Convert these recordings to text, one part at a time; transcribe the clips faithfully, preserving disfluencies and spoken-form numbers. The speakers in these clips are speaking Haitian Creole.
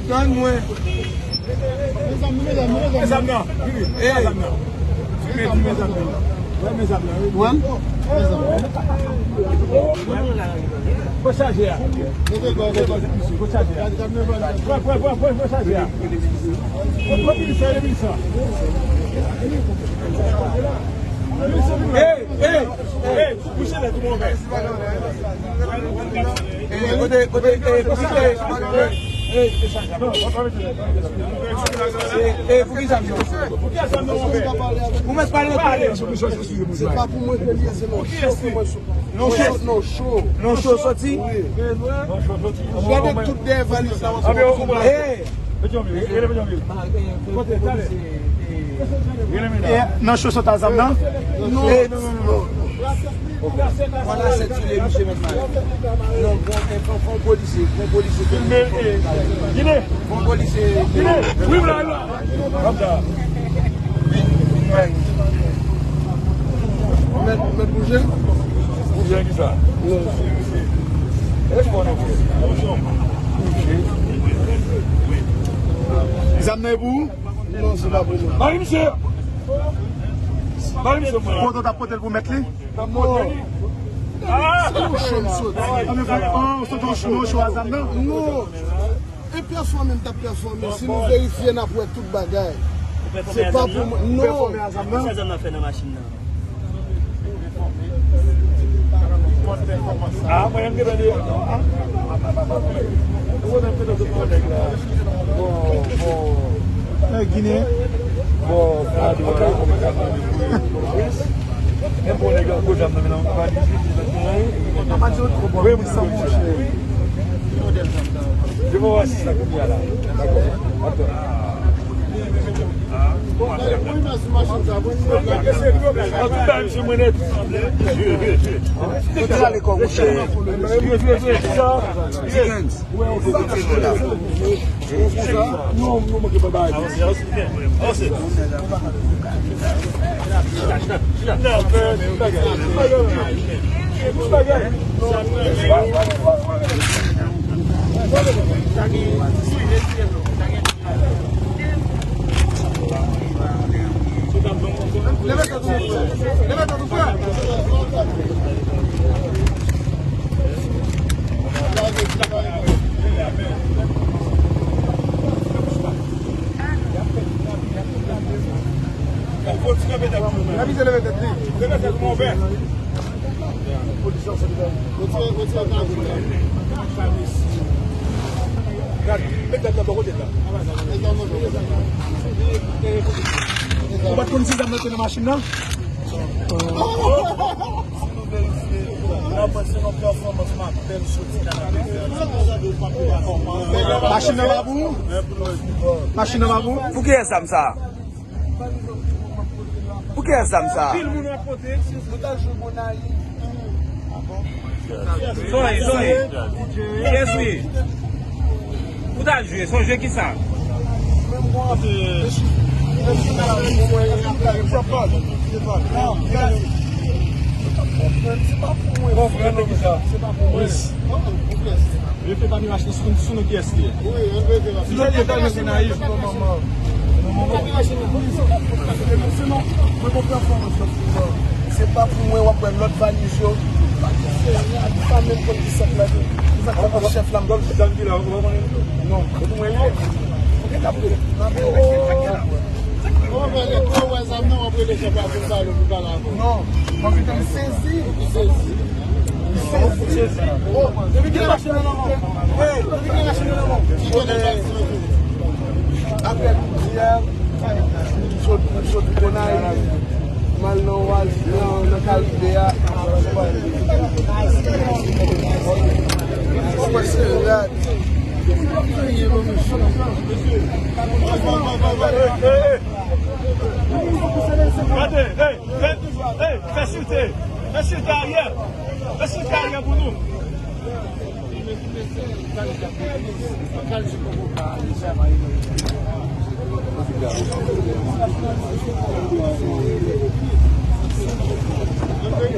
Tann mwen. Mezanmi, mezanmi, mezanmi. Mezanmi, mezanmi. Wè, mezanmi. Wè, mezanmi. Fò chaje a. Fò chaje a. Fò, fò, fò, fò, fò chaje a. Fò, fò, fò, fò, fò. Hey, hey, hey, bouche nèt ou, monchè. Eh, kote, kote, eh, kote, eh, eh, eh, eh, pou ki sa m nan? Ou mèt pale anpil. Se pa pou mwen ke l ye, se non cho ke mwen sou. Non cho. Non cho soti. Gade tout dèyè valiz la, w ap wè. Eh, Nan cho sot a zam nan? Non. Eh, non, non, non, non. Fò la sèkile, misye mèt mal. Non, bon, eh, fò, fò polisye, fò polisye. Filme, eh, Gine. Fò polisye. Gine. Wi, m la, m la. Mèt, mèt bouje. Bouje ki sa? Non. Zam nan e pou ou? Non, se pa pou mwen. Mari misye! Mari misye, mwen. Kote w t ap pote l pou mèt li? Non. Se yon cho m soti. Ah, men fè, oh, w soti yon cho, cho a zam nan? Non. E pèfòme m t ap pèfòme. Si nou verifye, n ap wè tout bagay. Se pa pou mwen. Non. Pèfòme a zam nan? Sa zam nan fè nan machin nan? Ah, mwen, m te tande. Bon, bon. Ginen. Bon, bon. E bon, nèg la, gwo zam nan, men nan valiz li, li nan. Wi, wi, wi. Yo va wè si sa kounye a la. Dakò. Atann. An tou ka, misye mwen nèt. Kote l ale kò, monchè? Jwe, jwe, jwe. Sa, Dickens. Leve tèt ou, frè. Leve tèt ou, frè. Leve tèt li. Gad, met gad nan bò kote la. Ou pa t konn si zam nan te nan machin nan? Si nou verifye, n ap wè se yon pèfòmans m apèn soti nan. Machin nan pa pou ou? Machin nan pa pou ou? Pou kiyès zam sa a? Pou kiyès zam sa a? Anpil moun ap pote. Ou t al jwe Gonayiv. Sonje, sonje. Kiyès ou ye? Ou t al jwe, se yon jwe kisa? Bon, frè, se kisa? Yo fè pa ni machin sou, sou nou kiyès li ye. Li te kalme Gonayiv. Se pa pou mwen w ap wè lòt valiz yo. Sa menm konn ki sèt la tou. Ki sa k fè chèf la m. Non, se pou mwen li ye. Ou gen kap de. Bon, men lè tou wè zam nan, w ap rele chèf la pou l pale, pou l pale avè w. Non, mwen gentan sezi. Ou sezi? Sezi. Oh, depi gen machin nan nan men w. Hey, depi gen machin nan nan men w. Ki kote taksi nan tou? Apre midi a, m sot, m sot Gonayiv, m al nan Oasis, nan, nan Karibe a. Ou wè se rad. Gade, hey, fè, hey, fè site, fè site aryè, fè site aryè pou nou.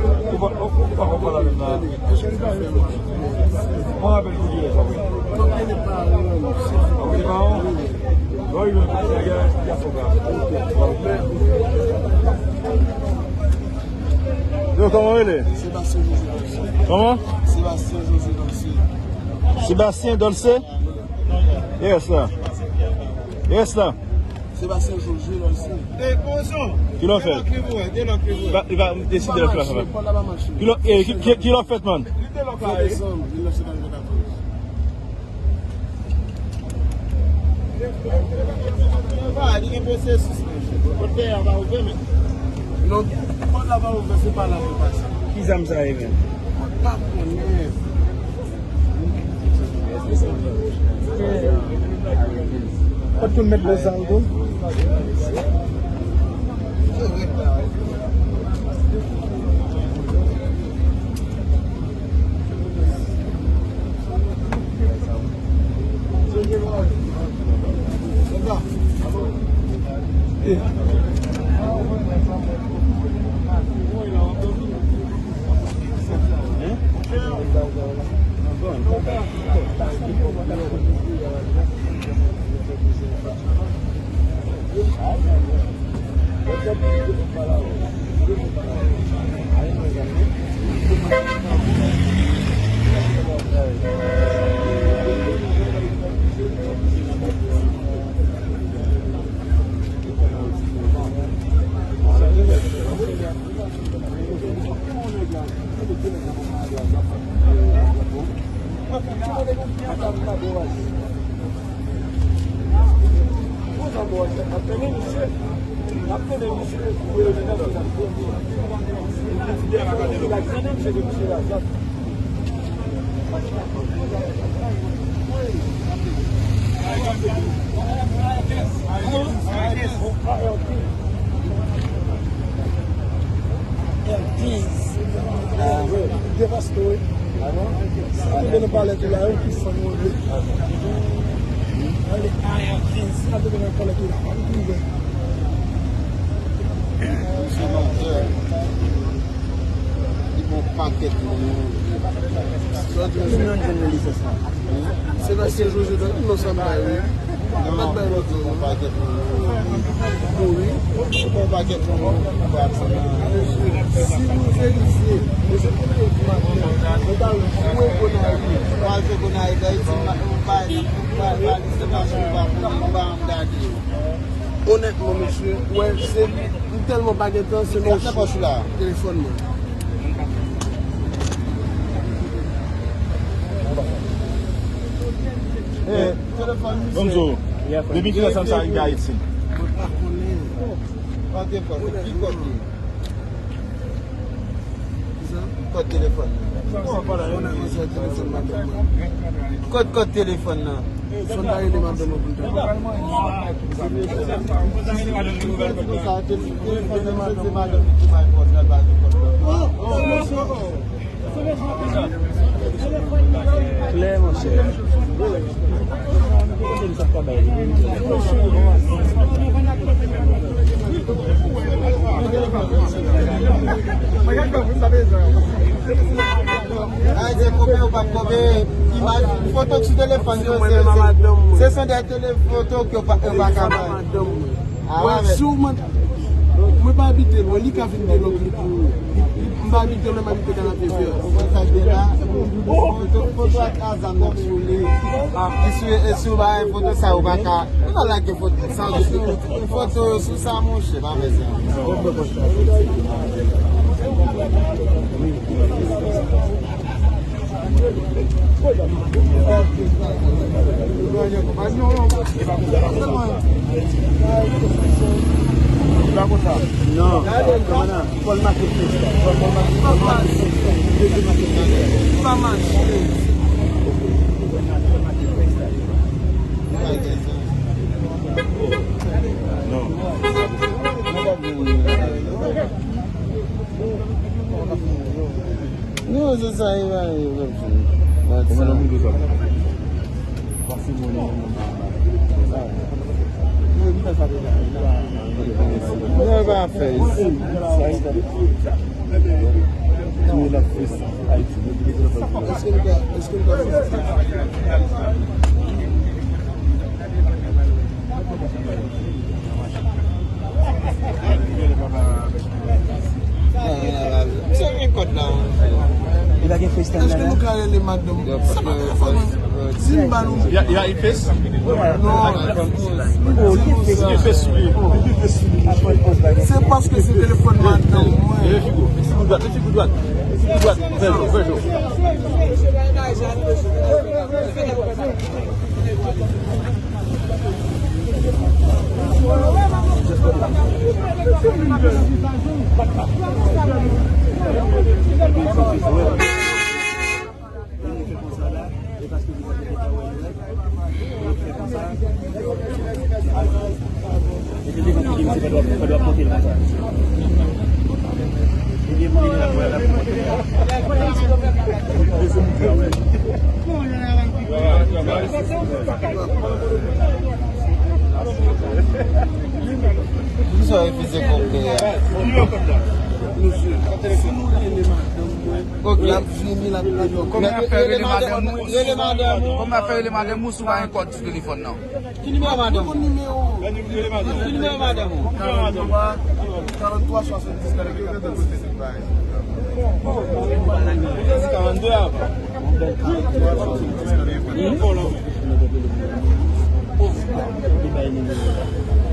Ou pa, ou, ou pa konprann la menm nan. Mwen rapèl pou dirèk, pa vre? Ou te pa wè? Lè w rive nan komisarya, y a fò ka. Yo, kòman w rele? Sebastien José Dorcé. Kòman? Sebastien José Dorcé. Sebastien Dorcé? Yes, la. Yes, la. Sebastien José Dorcé. Ki lè w fèt? Li va, li va deside lè w fèt. Ki lè, eh, ki, ki, ki lè w fèt, man? Ven desanm mil nèf san katrevenkatòz. Pa, li gen pwosesis, mesye. Pòt dèyè a pa ouvè, men. Non, pòt la pa ouvè, se pa la pou pase. Ki zam sa ye, men? Mwen pa konnen. Kot moun met lòt zam tou? Devaste, wi. Sa te nan palè tou la, yo ki fè nou angle. Ale, A R kenz, sa te nan palè tou la, pa m twouve. Li pran pakèt moun. Sa di nou jwenn lisans la. Sebastien José, non, sa m bay, wi. Yo pa t bay lòt non. Wi. Gon pakèt moun ki pa t nan. Mesye, si nou verifye, mesye, kounye a, nou t al jwe Gonayiv. Nou al jwe Gonayiv, Ayiti, nou pa, nou pa, nou pa, nou pa, nou pa, nou pa gade yo. Onètman, mesye, wè, se, m tèlman pa gen tan, se nan telefòn mwen. Bon, m di w, depi ki lè sa m sa rive Ayiti? Mwen pa konnen. Kòd telefòn nan? Kòd, kòd telefòn nan? Fò n ta rele madanm mwen pou n ta. Klè, monchè. Ay, se koube ou pa koube. Imaj, foto sou telefòn yo, se, se, se son de tele-, foto ke yo pa, yo pa ka bay. Wè, si w mande, mwen pa abite lwen, li ka vin de lòt li pou ou. M pa abite lwen, m abite Kanapevè. Foto, foto ak Azam nan sou li. E si, e si w bay foto sa, ou pa ka, ou pa lage foto sa, foto sou sa, monchè, pa fè sa. Non, kòmandan, fò l make freestyle. Fò l make freestyle. Pa mache. Non. Non, se sa, e pa, e pa. Kòman nan moun sa? Non, e pa fè isi. Èske nou ka, èske nou ka fè sa? Misye gen kòd la, wi. Li pa gen freestyle la, la? Èske nou ka rele madanm? Sa pa fè fò, non. Si m ba nou. Y a, y a Ifes? Non. Ifes sou li. Se paske se telefòn madanm mwen. Leve figo. Figo dwat, figo dwat. Figo dwat. Fè jou, fè jou. Poukisa w refize kòb mwen a? Mesye, si nou rele madanm mwen, l ap vini, l ap rele. Kòman y ap fè rele madanm ou? Kòman y ap fè rele madanm ou si w pa gen kòd sou telefòn nan? Ki nimewo madanm ou? Ki nimewo madanm ou? Karant twa, karant twa, swasanndis, karant twa. Karant de a.